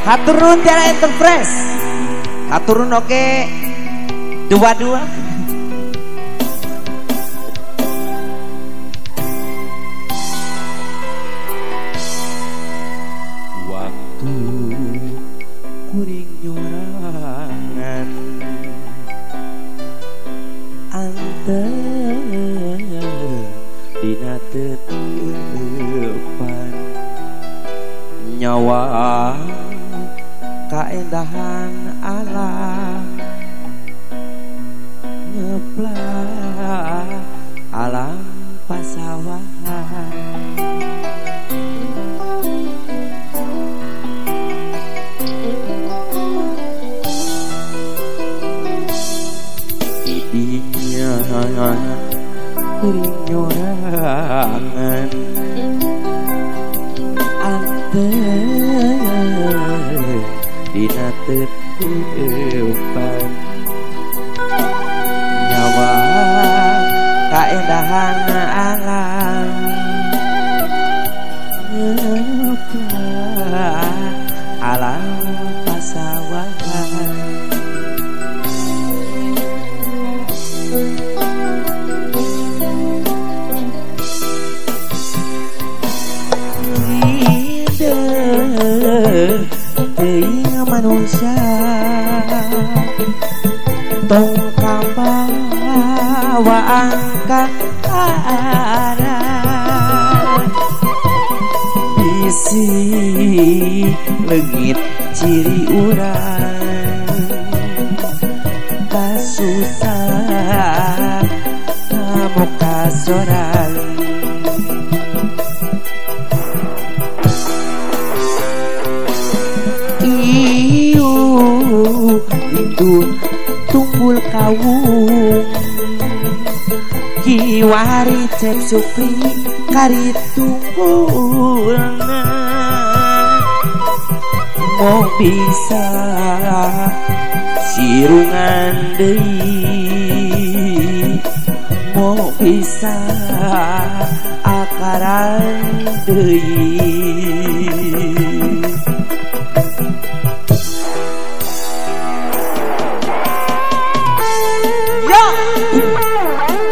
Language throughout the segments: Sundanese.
Hatur nuhun Tiara Enterprise. Hatur nuhun oke. Dua-dua. Waktu kuring nyorangan anter dina tetepan nyawa kaendahan alam ngeplak alam pasawahan. Idinya kuring nyorangan anter dina tetepan nyawa kaendahan alam ngeplak alam pasawahan. Teuing manusia tong kabawa angkara bisi leungit ciri urang kasusah kamuka sorang. Iu itu tunggul kawung kiwari cep supri kari tunggulna mau bisa sirungan deui mau bisa akaran deui.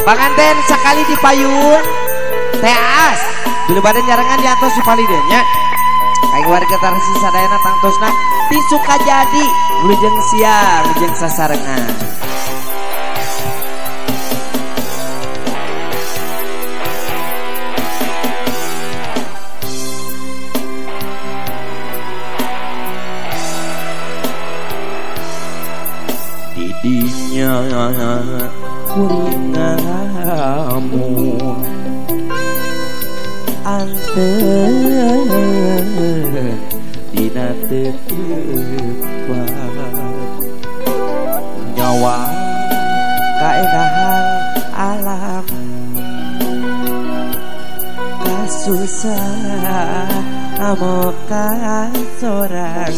Panganten sekali di payun teas dulu badan nyarengan di atas supaliden nya kayak warga tarsi sadayana tangtosna ti Sukajadi wilujeng siang wilujeng sasarengan. Didinya kuring ngalamun anter dina tetepan nyawa kaendahan alam kasusah amoka sorang.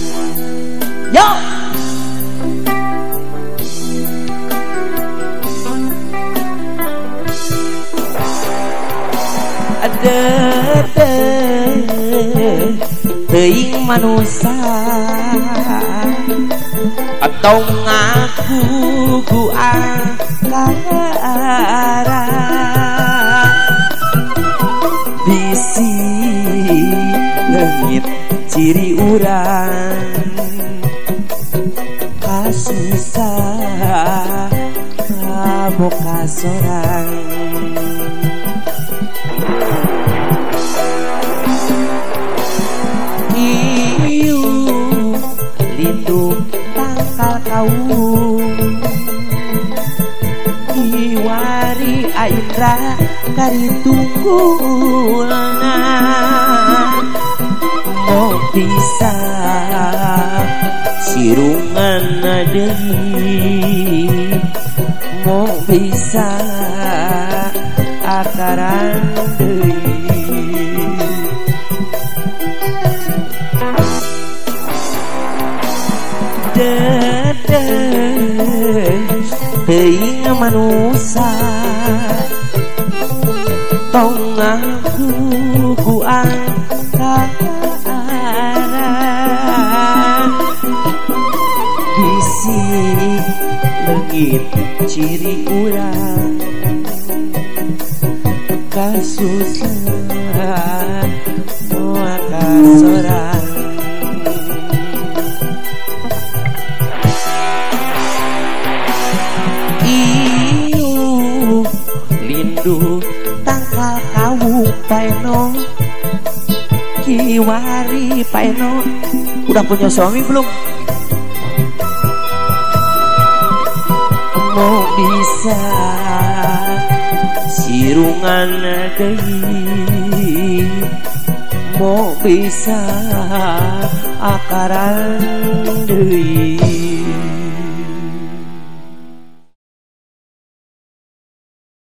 Yo teuing manusia atau ngaku ku angkara bisi leungit ciri urang kasusah kaboka sorang. Iu lindu tangkal kawung kiwari aindra kari tunggulna mau bisa sirungan deui mau bisa akaran deui. Teuing manusia tong ngaku ku angkara Bisi leungit ciri urang kasusah moal kasorang. Iuh lindu tangkal kawu paeno kiwari paeno. Udah punya suami belum? Mau bisa sirungan deui, mau bisa akaran deui.